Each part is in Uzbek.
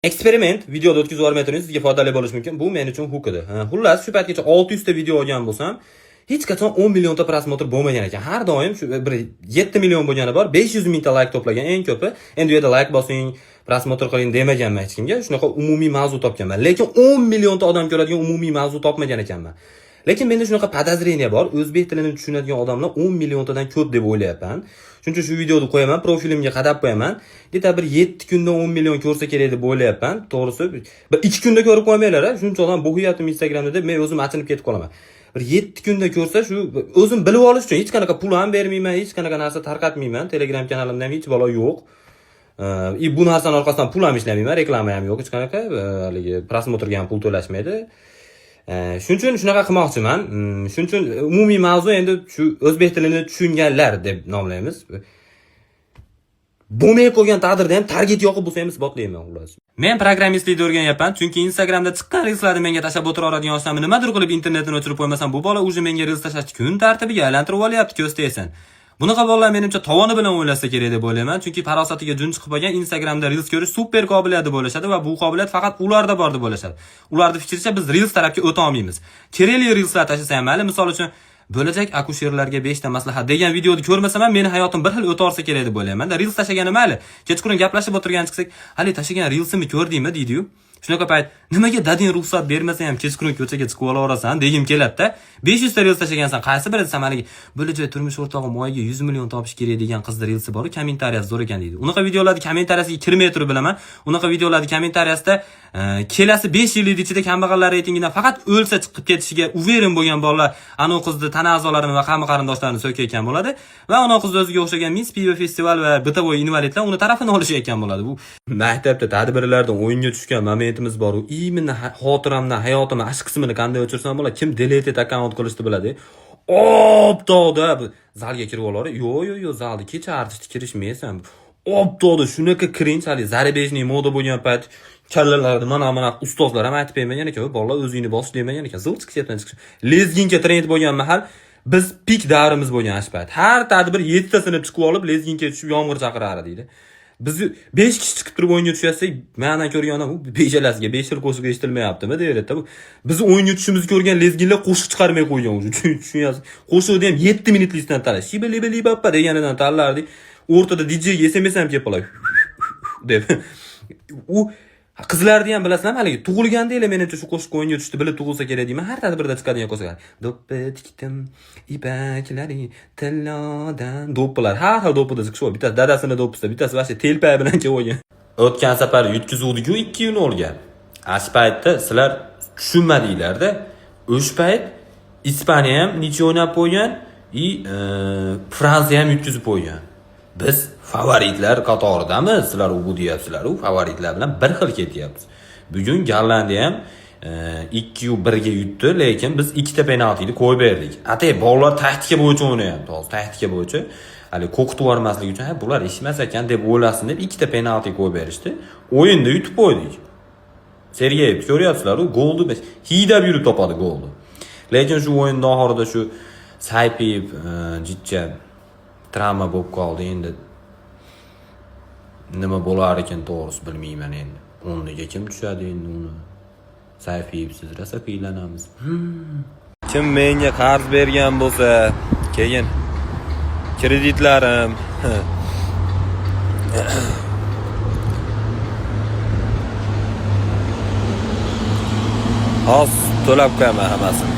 Eksperiment videoda o'tkazib yubormay turing, sizga foydali bo'lishi mumkin. Bu men uchun hook edi. Ha, xullas, shu paytgacha 600 ta video olgan bo'lsam, hech qachon 10 millionta просмотр bo'lmagan ekan. Har doim shu bir 7 million bo'lgani bor, 500 mingta layk to'plagan eng ko'pi. Endi u yerda layk bosing, просмотр qiling demaganman hech kimga. Shunaqa umumiy mavzu topganman. Lekin 10 millionta odam ko'radigan umumiy mavzu topmagan ekanman. Lekin menda shunaqa подозрение bor. O'zbek tilini tushunadigan odamlar 10 milliontadan ko'p deb o'ylayapman. Shuning uchun shu videoni qo'yaman, profilimga qadab qo'yaman. Где-то bir 7 kunda 10 million ko'rsa kerak deb o'ylayapman. To'g'risi, bir 2 kunda ko'rib qo'ymanglar, shuncha odam bo'g'yapti Instagramda deb men o'zim achinib ketib qolaman. Bir 7 kunda ko'rsa, shu o'zim bilib olish uchun hech qanaqa pul ham bermayman, hech qanaqa narsa tarqatmayman. Telegram kanalimda ham hech balo yo'q. И bu narsani orqasidan pul ham ishlamayman, reklama ham yo'q hech qanaqa, haligi просмотр ga ham pul to'lashmaydi. Shuning uchun shunaqa qilmoqchiman. Shuning uchun umumiy mavzu endi shu o'zbek tilini tushunganlar deb nomlaymiz. Bo'lmay qolgan taqdirda ham target yoqib bo'lsa ham isbotlayman, xullas. Men programmistlikni o'rganyapman, chunki Instagramda chiqqan reelslarni menga tashlab o'tiraveradigan oshnamni nimadir qilib internetini o'chirib qo'ymasam, bu bola уже menga reels tashlashni kun tartibiga aylantirib olyapti, ko'z tegsin. Bunaqa bolalar menimcha tovoni bilan o'ylasa kerak deb o'ylayman, chunki farosatiga jun chiqib qolgan Instagramda reels ko'rish super qobiliyat deb o'ylashadi va bu qobiliyat faqat ularda bor deb o'ylashadi. Ularning fikricha, biz reels tarafga o'ta olmaymiz. Kerakli reelslar tashlasa ham mayli, misol uchun bo'lajak akusherlarga 5 ta maslahat degan videoni ko'rmasam ham meni hayotim bir xil o'tarsa kerak deb o'ylayman. Reels tashlagani mayli. Kechqurun gaplashib o'tirgan chiqsak, "Hali tashlagan reelsimni ko'rdingmi?" deydi-yu. Shunaqa payt nimaga dading ruxsat bermasa ham kechqurun ko'chaga chiqib olaverasan degim keladi-da. 500 ta reels tashlagansan, qaysi biri desam, haligi bo'lajak turmush o'rtog'im oyiga 100 million topish kerak degan qizni reelsi bor, kommentariyasi zo'r ekan deydi. Unaqa videolarni kommentariyasiga kirmay turib bilaman. Unaqa videolarni kommentariyasida kelasi 5 yillik ichida kambag'allar reytingidan faqat o'lsa chiqib ketishiga уверен bo'lgan bolalar anavi qizni tana a'zolarini va qavmi qarindoshlarini so'kayotgan bo'ladi va anavi qizni o'ziga o'xshagan Miss Pivo festival va бытовой invalidlar uni tarafini olishayotgan bo'ladi. Bu maktabda tadbirlarda o'yinga tushgan momentimiz bor. U именно xotiramdan hayotimni shu qismini qanday o'chirsam bo'ladi? Kim deleted akkaunt qilishni biladi. Obtoqda zalga kirib oladi. Yo'q, yo'q, yo'q, zalda kecha artishni kirishmaysan. Obtoqda shunaqa cringe, hali зарубежный moda bo'lgan payt kallalarni mana ustozlar ham aytib bermagan ekan, bolalar, o'zingni bosish demagan ekan. Zil chiqishyapti chiqish. Lezginka trend bo'lgan mahal, biz пик davrimiz bo'lgan shu payt. Har tadbir 7 ta sinf chiqib olib, lezginkaga tushib yomg'ir chaqirar deydi. Biz 5 kishi chiqib turib o'yinga tushasak, mandan ko'rgan odam, u beshalasiga 5 xil qo'shiq eshitilmayaptimi deydi. Bu bizni o'yinga tushishimizni ko'rgan lezginlar qo'shiq chiqarmay qo'ygan уже. Tushunyapsiz? Qo'shiqni ham 7 minutlisidan tanlash. Shiba liba libappa deganidan tanlardik. O'rtada DJ ga SMS ham kelib qoladi deb. U qizlarni ham bilasizlarmi, haligi tug'ilganda menimcha shu qo'shiq o'yinga tushdi, bilib tug'ilsa kerak deyman. Har tadbirda chiqadigan qo'shiqlar. Do'ppi tikdim ipaklari tillodan. Do'ppilar har xil do'ppida chiqishib, bittasi dadasini do'ppisida, bittasi вообще telpak bilan kelib olgan. O'tgan safar yutqizuvdik-ku 2-0 ga. Shu paytda sizlar tushunmadinglar-da. O'sha payt Ispaniya ham ничья o'ynab qo'ygan и Fransiya ham yutqizib qo'ygan. Biz favoritlar qatoridamiz. Sizlar u bu deyapsizlar, u favoritlar bilan bir xil ketyapmiz. Bugun Gollandiya ham 2-1 ga yutdi, lekin biz ikkita penaltini qo'yib berdik. Atay bolalar taktika bo'yicha o'ynayapti hozir, taktika bo'yicha. Hali qo'rqitib yubormaslik uchun, ha, bular eshitmas ekan deb o'ylasin deb ikkita penalti qo'yib berishdi. O'yinda yutib qo'ydik. Sergeyev ko'ryapsizlar, u golni hiydab yurib topadi golni. Lekin shu o'yinda oxirida shu Saypiyev jitcha travma bo'lib qoldi. Endi nima bo'lar ekan, to'g'risi bilmayman endi. O'rniga kim tushadi endi uni? Sayfiyevsiz rosa qiylanamiz. Kim menga qarz bergan bo'lsa, keyin kreditlarim hozir to'lab qo'yaman hammasini.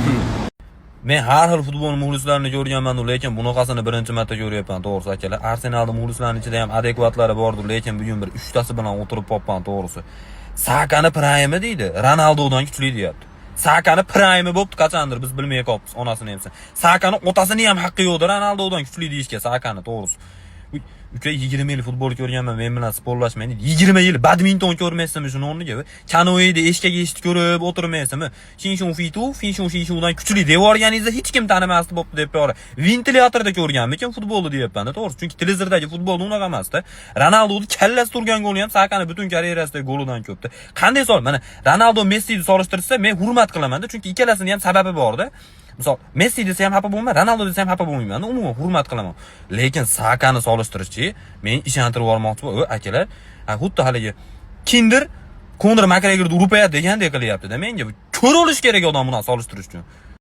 Men har xil futbol muxlislarini ko'rganman, lekin bunaqasini birinchi marta ko'ryapman, to'g'risi, akalar. Arsenalning muxlislarini ichida ham adekvatlari bordir, lekin bugun bir uchtasi bilan o'tirib qolibman, to'g'risi. Sakani prime deydi, Ronaldodan kuchli deyapti. Sakani prime bo'pti qachondir, biz bilmay qolibmiz, onasini emsin. Sakani otasini ham haqqi yo'qdir Ronaldodan kuchli deyishga Sakani, to'g'risi. Uka, 20 yil futbol ko'rganman, men bilan sporlashmang deydi. 20 yil badminton ko'rmaysizmi shuni o'rniga? Kanoeda eshkak eshitib ko'rib o'tirmaysizmi? Shinshun fitu, finshun shinshundan kuchli deb yuborganingizda hech kim tanimasdi bo'pti deb bor. Ventilyatorda ko'rganmikin futbolni deyapman-da, to'g'risi. Chunki televizordagi futbolda unaqa emasda. Ronaldoni kallasi turgan goli ham Sakani butun karyerasidagi golidan ko'pda. Qanday sol? Mana Ronaldo Messini solishtirsa, men hurmat qilaman-da, chunki ikkalasini ham sababi bor-da. Misol, Messi desa ham xafa bo'lmayman, Ronaldo desa ham xafa bo'lmayman, umuman hurmat qilaman. Lekin Sakani solishtirishchi, men ishontirib yubormoqchi, akalar, xuddi haligi kimdir Konor Makgregorni urib qo'yadi degandek qilyapti-da menga. Ko'r bo'lish kerak odam buni solishtirish uchun.